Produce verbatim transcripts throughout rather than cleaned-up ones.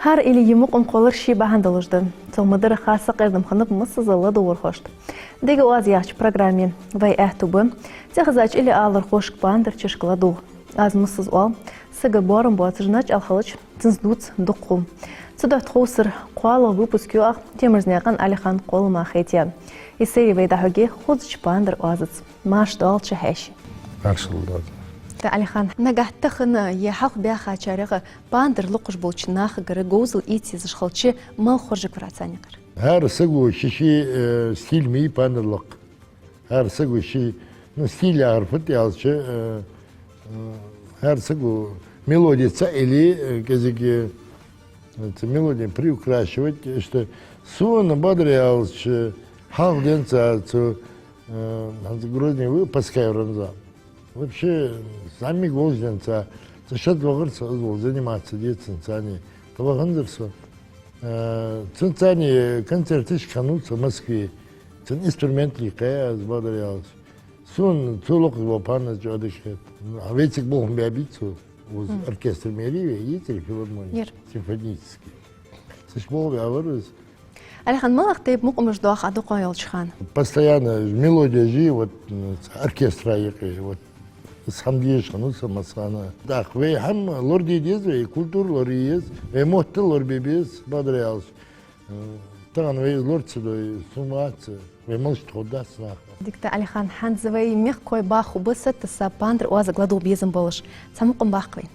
ХӀара илли мукъам кхоллар ший бахьан долаш да. Цул ма дарра хьа сакъердам хиннаб массаза ладувгӀархошта. «Дега оаз» яхача программе вай аьттув ба цӀихезача илли алархошка пандарчашка ладувгӀа. Аз массаза оал, сага боарам боацаш начӀал хилча, цунца дувц дукха хӀама. Цудухьа тховсара кхоалагӀа выпуск ю ах Темирзнаькъан Алихана кхоллама хетаяь. Из сайре вай дӀахьоргья хозача пандар оазаца. Марша доалача хьаьший. Маршал да. Та, Алихан, нагахьа тахан е хьалха баьхачарех пандар локхаш болча нахагара говзал ийца езаш хилча, мел хоржаргвар царна юкъера? ХӀара саго ший-ший, э, стиль ма йий пандар лакха. ХӀара саго ший, ну, стиль яхар фуд аьлча, э, э, хӀара саго мелодеца или, э, кӀезига, э, цу мелодена приукрашивать, иштта сона, бакъдар аьлча, хьалха денз цу, э, хӀанз Грозный выпускай рамза. Вообще, сами голженца, цу шад вахар со из вол заниматься децан цани. Тха ваханзар со. Э, цун цани концерташка хиннав со Москве. Цун инструмент лийкхай аз, бакъдар аьлча. Сона цу локхаш бола пандар чӀоагӀа дика хет. Ну, а вай цига болх баьбий цо? Укхаза оркестр мери вай, йицар филармония? Яр. Симфонический. Цу чу болх баьбар из. Алихан, малагӀа тайпа мукъамаш доах Ӏа дукха йолча хана? Постоянно мелодеш, вот, м, оркестра юкъе, вот, из хӀама дезаш хиннав со массахана. ТӀаккха вай хӀама лораде деза, вай культура лорае еза, вай мотт лорабе беза, бакъдар аьлча. М, тахан вай из лора ца дой, сомавац, вай малаш тхо дац наха. Дика да, Алихан, хӀанз вай мехкахой баха хургба сатта са пандар оазага ладувгӀа безам болаш. Цхьа мукъам баккха вайна.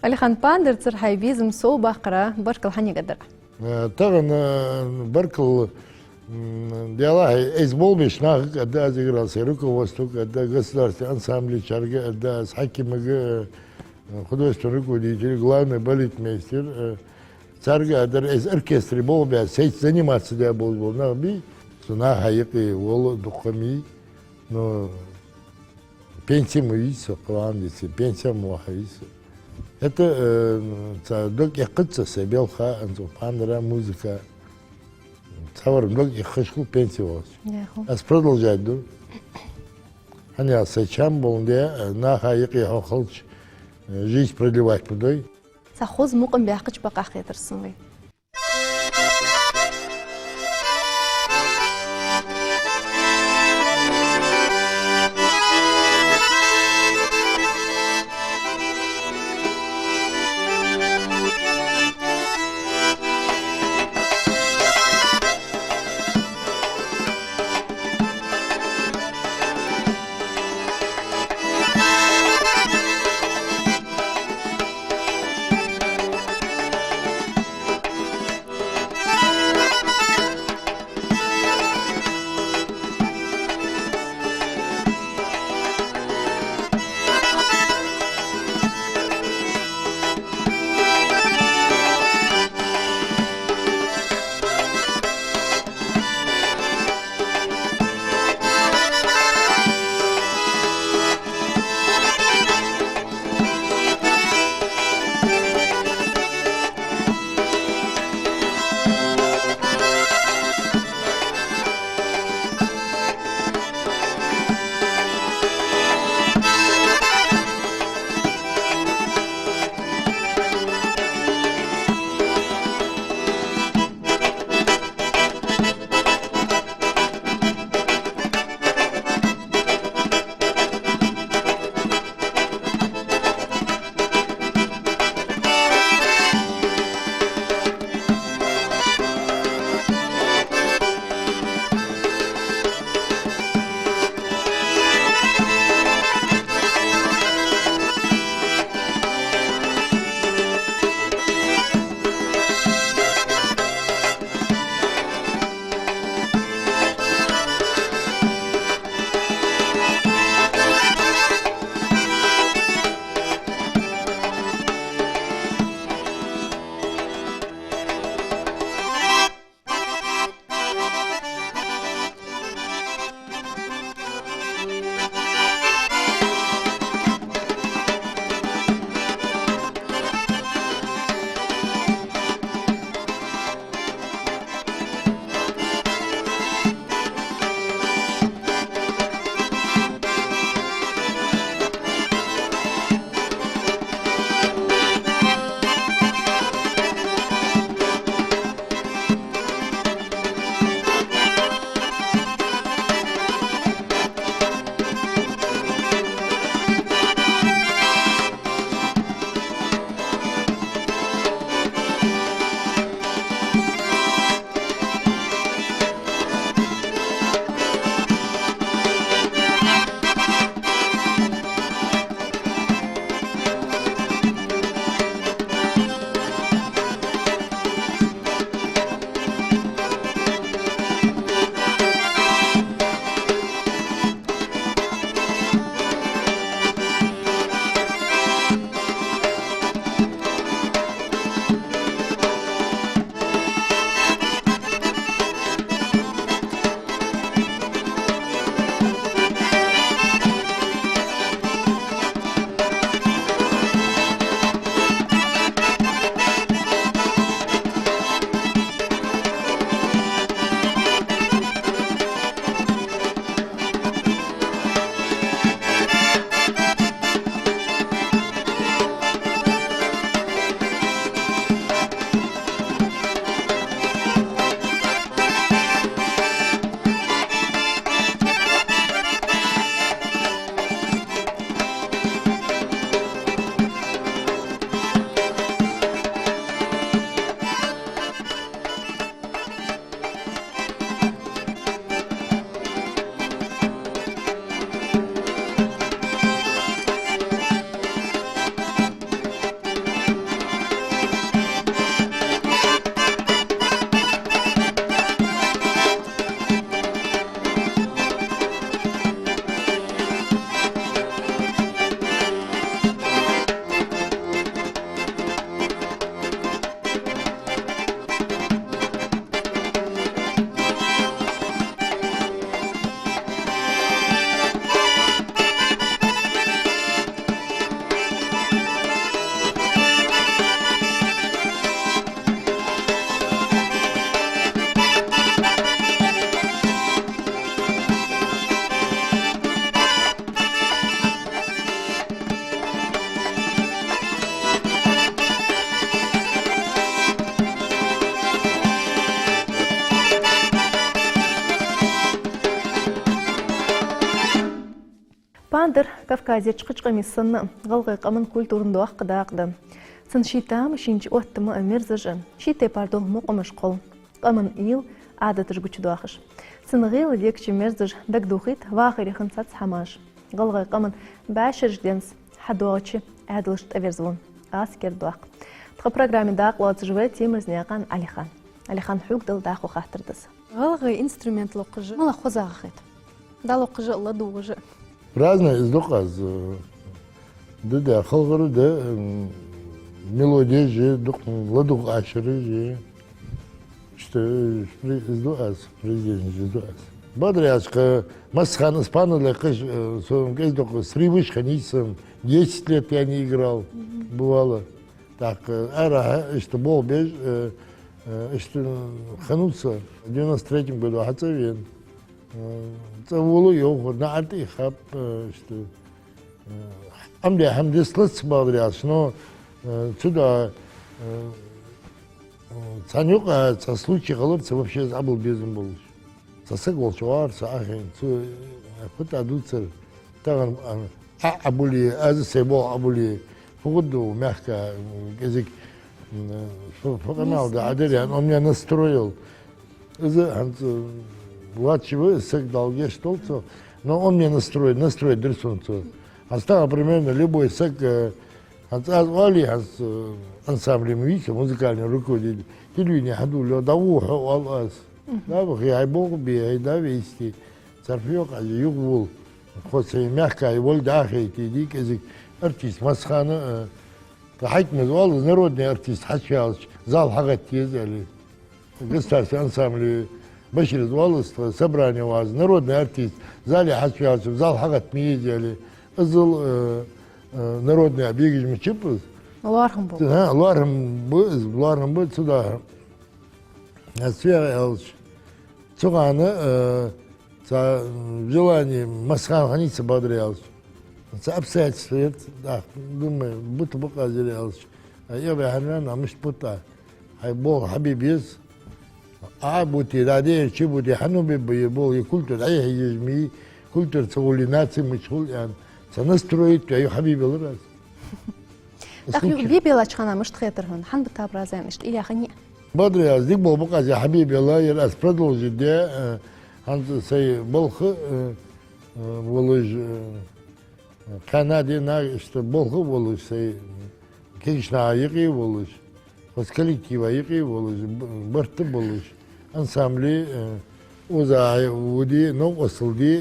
Алихан, пандарцара хьай безам совбаккхара баркал хьанга дар? Э, тахан, э, баркал М, делахь, из болх беш нахага а аргда аз, играл сай руководствога а аргда, государственный ансамбле чарга а аргда аз, хьакимага, э, художественный руководитель, главный балетмейстер, э, царга а аргда, из оркестре болх беш, сай заниматься даь болаш бола нах бий, цу наха юкъе вола дукха ма йий, но пенсе ма вий со, кхоана дийцача, пенсе ма вахий со. ХӀаьта, э, цхьа дог эккхац са белха, анцу пхьанара музыка. Цхьавар дог эккхаш хул пенсе вахача. Аз продолжать ду. ХӀана аьлча са чам боландаь, э, наха юкъе хьо хилча, э, жизнь продлевать ма дой. Цхьа хоза мукъам баьккхача бакъахьа хетар сона вай. Надар Кавказерча кхыча къамий санна, гӀалгӀай къаман культуран доккха дакъа да. Цун ший тамашийна оттама а, мерзаш а, ший тайпара дола мукъамаш кхолл. Къаман уйла, Ӏадаташ гучадоахаш. Цун гӀийла дегача мерзаш дагадохийт вахаре хинна цхьацца хӀамаш. ГӀалгӀай къаман бӀаьшерча денз хьадоагӀача Ӏаьдалашта тӀаверза ву. Аз кердадоаккх. Тха программе дакъа лоацаш ва Темирзнаькъан Ӏалихан. Ӏалихан, хьога Дала дӀахо хаттар да са. ГӀалгӀай инструмент локхаш мала хозагӀа хет? ДӀалокхаш а, ладувгӀаш а. Разное из дукха аз, э, да, да, халхара да, м, мелодеш а, дукха ладувгӀа Ӏашараш а. Что, э, при-, из ду аз, произведенеш из ду аз. Бакъдар аьлча, масса хана из панно лакхаш, э, со кӀезиг-дукха срываш хиннай са, десять лет я не играл, бывало. Так, э, арахьа, иштта болх беш, э, э, иштта хиннав со. В девяносто третьем году хьацӀавена. Э, цӀавола йоах, наӀарга тӀа хаппа, э, иштта, э, Ӏомадаь хӀама дицлац, бакъдар аьлча, но, э, цудухьа, э, э, цхьан юкъа цхьа случай хилар, цу вообще из Ӏобилла безам болаш. Цхьа саг волча вар со Ӏохайна, цо, э, фу тӀадувцар, тахан, а, Ӏа, Ӏобилла, аз сай болх Ӏобилла, фу хургда мехка, э, кӀезиг, м, э, фу, фу къамаьл да, Ӏадар ян, он меня настроил. Из хӀанз, э, вац ва из саг, Дала гешт долда цох, но он меня настроил, настрой дир сона цо. ХӀанз тахан примерно любой саг, э, хӀанз аз оале, хӀанз, э, ансамбле ма вий со, музыкальный руководитель, телевидене хьадувлале, дӀагӀо хьо, оал аз. ДӀабахе, хьай болх бе, хьай да вести. Цар фу йоах, аз юхавола. Тхо сай мехка волга дӀахайта дий, кӀезиг артист масса хана, э, тха хьакимаша оал из, народный артист хьачуваьлча, зал хьагӀатта еза аьле. Государственный ансамбле Баширас оал из, тха собране ваьлча, народный артист зале хьачуваьлча, зал хьагӀатта ма еза аьле. Иззал, э, э, народный бегаш ма чуб из. ЛоархӀам ба. ХӀа, лоархӀам ба из, лоархӀам ба, цудухьа. Аз цу яхь аьлча, цу хана, э, цхьа, м, желание масса хана хиннай са, бакъдар аьлча. Цхьа обстоятельство яр, да, думаю, будто бы къазир аьлча. А я бахьарна, а мишта бутта. Хьай болх хьабе беза. А бутте, да, де, чу бутте, хьан бе бе, болх, е культура, ай, хьай еза ми, культура ца хуле, наци мича хул аьнна. Цхьа настроить, ай, хьабе белар аз. ТӀаккха юха бе беллача хана мишта хетар хьона? Хьан ба таб раза аьнна, иштта илли хиннай? Бакъдар аьлча, дика болх ба-кх аз хьабе белла, ер аз продолжить де, э, хӀанз сай болх, э, э, волаш, э, кхаьннадена, иштта болх а волаш, сай кегийча наха юкъе волаш, хоза коллектива юкъе волаш, б-, барт а болаш, ансамбле, э, укхаза вуде, новкъостал де,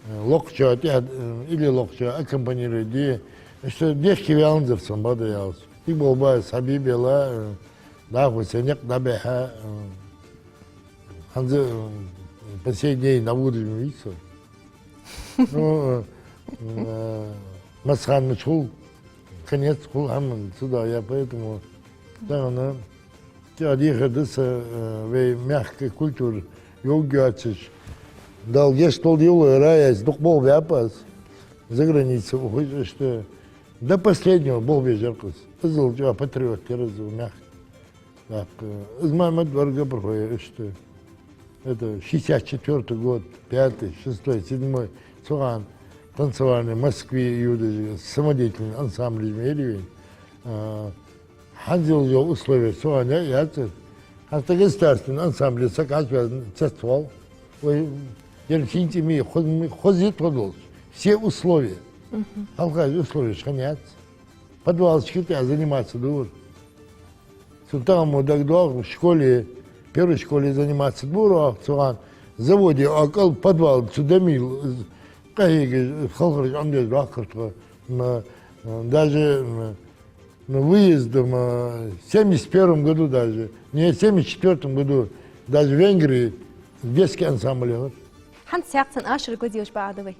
э, локхачоа тӀехьа, э, или локхачоа аккомпанировать де, иштта дехке ваьннзар со, бакъдар аьлча. Дика болх ба аз хьабе белла, э, дӀахо сай никъ дӀабихьа, э, хӀанз, э, последний день на будущем, видите. Ну, э, э, масса хана мича хул, конец хул хӀаман, сюда я, поэтому тахан, э, тӀадехар да са, э, вай мехка культура йовргйоацаш. Дала гешт долда, йовлой раяц, дукха болх баьб аз. За граница ухаш, иштта до последнего болх беш яр-кх из. Иззал чӀоагӀа патриот яр из мехка. Так, э, из ма ма дорга прохой, иштта. Это шестьдесят четвёртый год, пятый, шестой, седьмой, цу хана танцевальный Москве йодаш, самодеятельный ансамбль из мери вен. А, хӀанзалца йола условия цу хана яцар. ХӀанз тӀа государственный ансамбле саг хьачувоалаш цецвоал. Вай, ер синтеми, хоз-, хоза тхо долаш. Все условия. Мгм. Хьалха условия хиннаяц. Подвалчка тӀа заниматься дора. Цун тахан мо дагадоагӀа, в школе, первой школе заниматься дора, цу хана заводе а кӀал подвал цу дами къахьега халхараш Ӏомадеш доахкар тхо. М, даже, м, м, выездом, м, в семьдесят первом году даже, не, в семьдесят четвёртом году даже в Венгрии детский ансамбль яр. ХӀанз цхьаькха цун ашарг ладувгӀаш ба Ӏа да вай.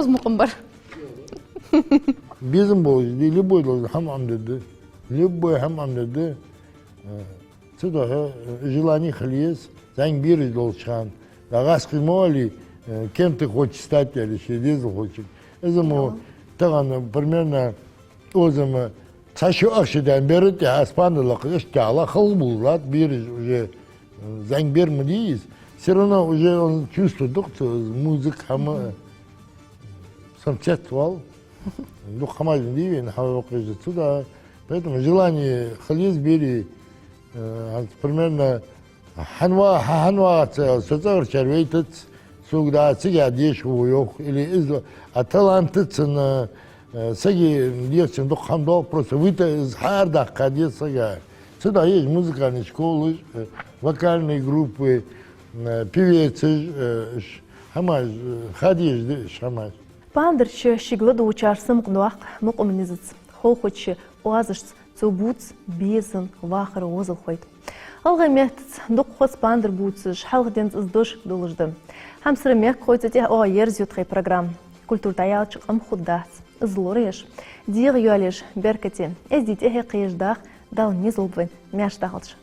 Из мукъам бар. Безам болаш да, любой должен хӀама Ӏомаде да. Любой хӀама Ӏомаде да. Э, цудухьа, э, желание хила еза, зӀамига бераш долча хана. Да гӀаскхий ма валий, э, кем ты хочешь стать, яхаш, ший дезалхочунга. Из мо тахан, примерно, озама цхьа шу ахча даьнна бер тӀехьа, аз пандар лакхе, иштта тӀехьа халхабувлаш латт, бераш уже, э, зӀамига бер ма дий из. Всё равно уже он чувствовать ду-кх цо, музыка хӀама, самоцветство оал. Дукха хӀамаш дий вайна хьабоаккхаш да цу тӀа. Поэтому желание хила еза берий, э, хӀанз примерно хьан ва-, хьа-, хьан вац, со цӀагӀарчар вайтац, сога да цига деша ва йоах, или из, а талант цун, э, сага дешачун дукха хӀама доагӀа, просто вайта из хьаара даккха деза сага. Цудухьа еза музыкальный школаш, э, вокальные группы, э, певецаш, э, ш-, хӀамаш, э, ха дезаш да уж хӀамаш. Пандар чу шийга ладувгӀачар самукъадоаккх мукъаман низаца, холхача оазашца цо бувц безам, вахар, гӀозал ховш. ГӀалгӀай меттаца дукха хоза пандар бувцаш, хьалха денз из дошка долаш да. Хьамсара мехкахой, цу тӀа оаха ерзаю тхай программа. Культура дӀаяьлча къам хургдац. Из лораеш, дегӀайоалаеш беркате, эздий тӀехье кхераш даха Дала низ лулба вайна. Маьрша дахалда шо.